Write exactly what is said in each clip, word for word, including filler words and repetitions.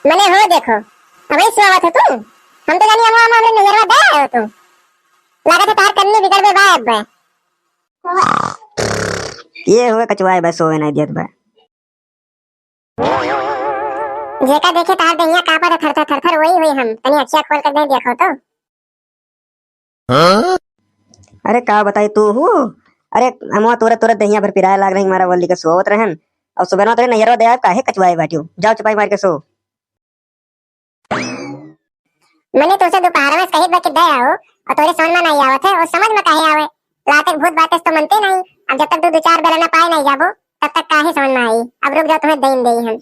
मने हो देखो, अबहीं सोवत हो तू? हम तो जानी अमवा, अमवा हमरे नैहरवा दे आयो तू। लागत है तार कन्नी बिगड़ में बा अब। ये हुए कचुआए बा, सोवे नहीं देत बा। जेका देखे तार देहिया कांपत है थर थर थर थर, वही हुई हम। तनी अखिया खोल के दे देखो तो। अरे का बताई तू हूँ, अरे अमवा तुरत तुरत देहिया भर पिराए लाग रही, मारा वल्ली के सोवत रहन। और सुबह में तोरे नैहरवा दे आयो, काहे कचुआए बाटियो, जाओ चुपाई मार के सो। मने तोसे दोपहर में कहित बा कि दे आओ, और तोरे समझ में नहीं आवत है, और समझ में काहे आवे? लाते भूत बातें तो मनते नहीं। अब जब तक तू दो चार बेलना पाए नहीं जाबो, तब तक काहे समझ में आई? अब रुक जाओ, तुम्हें देन देई हम।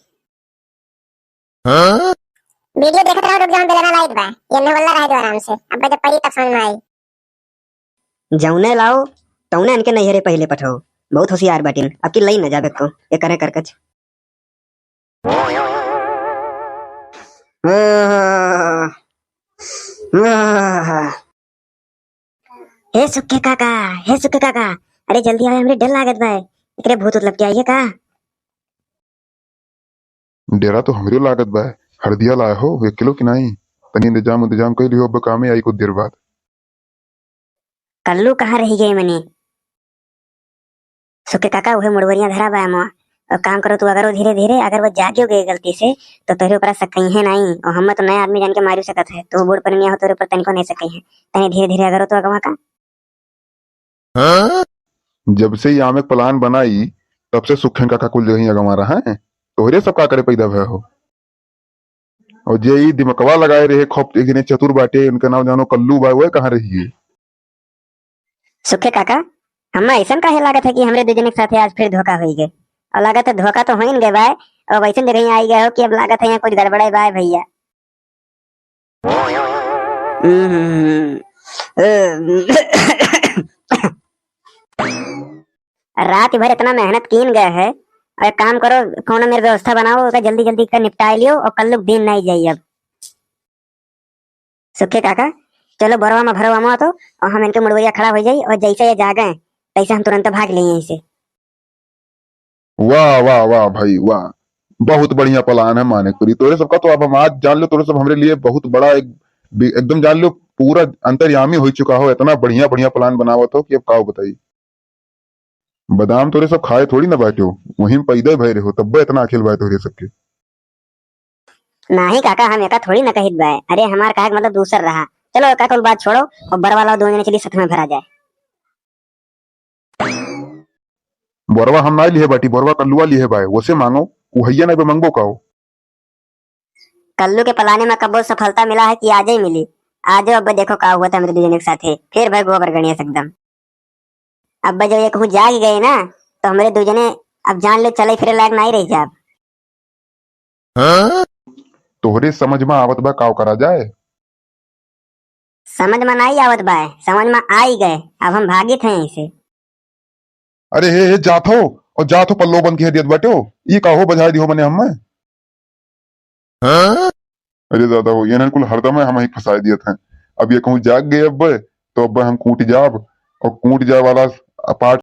वीडियो देखत रहो, रुक जाओ, हम बेलना लाइत बा, ये न वल्ला रह जाओ आराम से, अब जब परी तब समझ में आई। जौने लाओ, तौने इनके नैहरे पहिले पठाओ। बहुत होशियार बाटिन, अब की लई न जाबे को, ये करे करकच। हे सुखे काका, हे सुखे काका, अरे जल्दी आवे, हमरे डर लागत बा, एकरे भूत उत लपटियाइए का? डेरा तो हमरे लागत बा। हरदिया लाए हो एक किलो कि नाई? तनी इंतजाम इंतजाम कर लियो, अब कामे आई कुछ देर बाद। कल्लू कहाँ रह गए मने? सुखे काका, उहे मुड़वरिया धरा बा अमवा। और काम करो तू, अगर वो धीरे धीरे, अगर वो जागियो गए गलती से, तो तोहरे ऊपर सकई है नाई। और हम तो नया आदमी जान के मारू सकत है, तो बूढ़ पनिया हो, तोहरे ऊपर तनिको नहीं सकई है। तनी धीरे धीरे अगर तो अगवा का। हाँ? जब से यहाँ में प्लान बनाई, तब से सुखेन काका कुल जगह अगवा रहा है। तोहरे सब का करे पैदा भय हो? और जे ई दिमकवा लगाए रहे, खूब एक जने चतुर बाटे, उनका नाम जानो कल्लू बा, वह कहाँ रही है? सुखे काका, हमें ऐसन काहे लागत है कि हमरे दू जने के साथे आज फिर धोखा होई गए? और लागत है धोखा तो होइन गए बा, अब ऐसन जगह आई गए हो कि अब लागत है यहाँ कुछ गड़बड़े बा भैया। हम्म, रात भर इतना मेहनत कीन गए है, और एक काम करो, कौनो मेरे व्यवस्था बनाओ, ओका जल्दी जल्दी का निपटाए लियो और कल लोग दिन नहीं जाइए अब। सुखे काका, चलो बोरवा में भरो अमवा तो, और हम इनके मुड़वरिया खड़ा हो जाई, और जैसे ये जागे, तैसे हम तुरंत भाग लें यहीं से। वाह, वाह, वाह भाई, वाह। बहुत बढ़िया प्लान है मानिकपुरी। तोरे सबका तो अब हम आज जान लो, तोरे सब हमरे लिए बहुत बड़ा एक, एकदम जान लो, पूरा अंतर्यामी हो चुका हो। इतना बढ़िया, बढ़िया प्लान बनावत हो कि अब का बताई। बादाम तोरे सब खाए थोड़ी ना बाट्यो, वहीं में पैदा भय रहो, तब्बे इतना अखिल बाय तोरे सबके। नाही काका, हम एका थोड़ी ना कहित बाय। अरे हमार कहे के मतलब दूसर रहा। चलो एका कुल बात छोड़ो और बरवा लाओ, दो जने चली साथ में भरा जाए। बोरवा हम नाई लिहे बाटी, बोरवा कल्लुआ लिहे बाय, वसे मांगो, उहैया नाई बे मंगबो काओ। कल्लू के पलाने में कबो सफलता मिला है कि आजे मिली? आजो अब देखो का हुआ था हमरे दू जने के साथे, फिर भय गोबर गणेश एकदम। अब जब ये कहूँ जाग गए ना, तो हमरे दू जने अब जान ले चले फिरे लायक नाई रह जाब। हाँ? तोहरे समझ में आवत बा काव करा जाए? समझ में नाई आवत बा, समझ में आई गए, अब हम भागित हैं यहीं से। अरे हे, हे, जात हो, और जात हो पल्लो बंद के दियत बाटो, ई का हो बजाए दियो मने हमें? हाँ? अरे दादा हो, ये कुल हरदम है हम ही फंसाए दियत हैं। अब ये कहूँ जाग गए अब, तो अब हम कूट जाब, और कूट जाए वाला पाठ